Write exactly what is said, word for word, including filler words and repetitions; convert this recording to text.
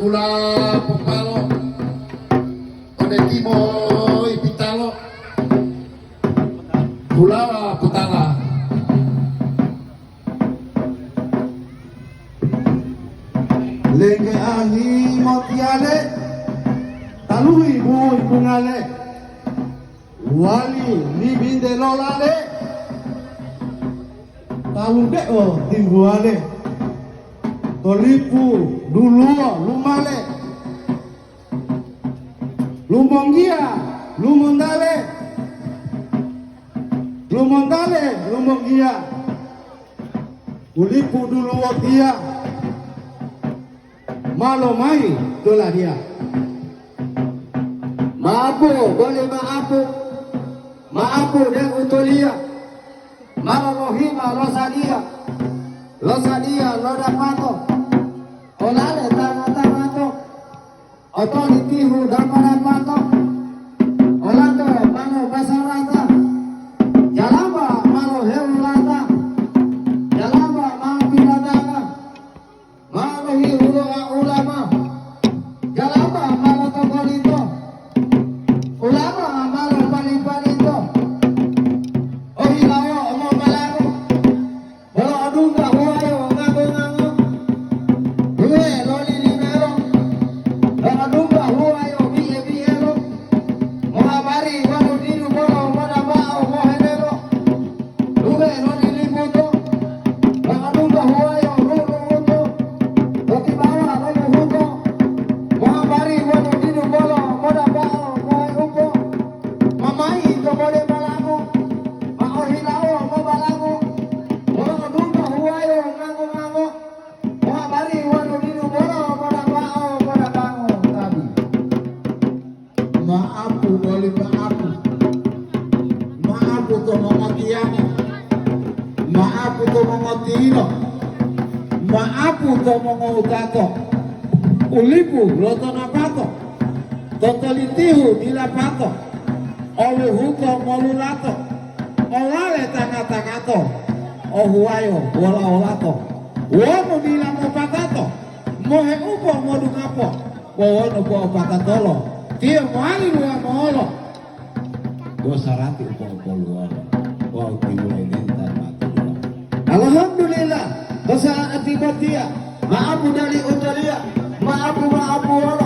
Ula popalo, ode timo ipitalo, hulawa potala. Lengge ahi motiyale, taluhi bui bungale, wali libinte lolale, talunte'o timbuwale, to lipu duluwo lumale, lumonggiya, lumontale, lumontale, lumonggiya, u lipu duluwo tiya, ma lomayi to ladiya. Maapu, boli maapu, maapu deu toliya, ma lolohipa lo sadiya, lo sadiya lo dapato, olale tanga-tangato, otolitihu dapa-dapato, olanto ma lobasarata, jalamba ma lohewulata, jalamba ma pilatanga, ma lohihuloa ulama, jalamba ma lotokolito, ulama ma lopali-palito, ohilawo omobalango. Wolo odungga huwayo ngango-ngango, duhe loli limelo, lo odungga huwayo bi'e-bi'elo, mohabari wonu didu bolo modambao mohenelo, duhe loli liputo, lo odungga huwayo ru'u-ru'uto, to tibawa lo buhuto, mohabari wonu didu bolo modambao mohe'upo, mamayi to bole balango. Ma ohilawo mobalango, wolo odungga huwayo ngango-ngango, mohabari wonu didu bolo modambao modabango tabi. Maapu boli maapu. Maapu to mongotiyamo. Maapu to mongotilo. Maapu to mongowutato. U lipu lo tonapato. Totolitihu dila pato. Oluhuto molulato, olale tanga-tangato, ohuwayo wola-wolato, wonu dila mopatato, mohe'upo modungapo, bo wonu po'opatatolo, tiyo mowali luwamolo. Bo sarati u po'opoluwolo wawu timula identa matu'ulo. Alhamdulillah, to sa'ati botiya, maapu dali utoliya, maapu, maapu wolo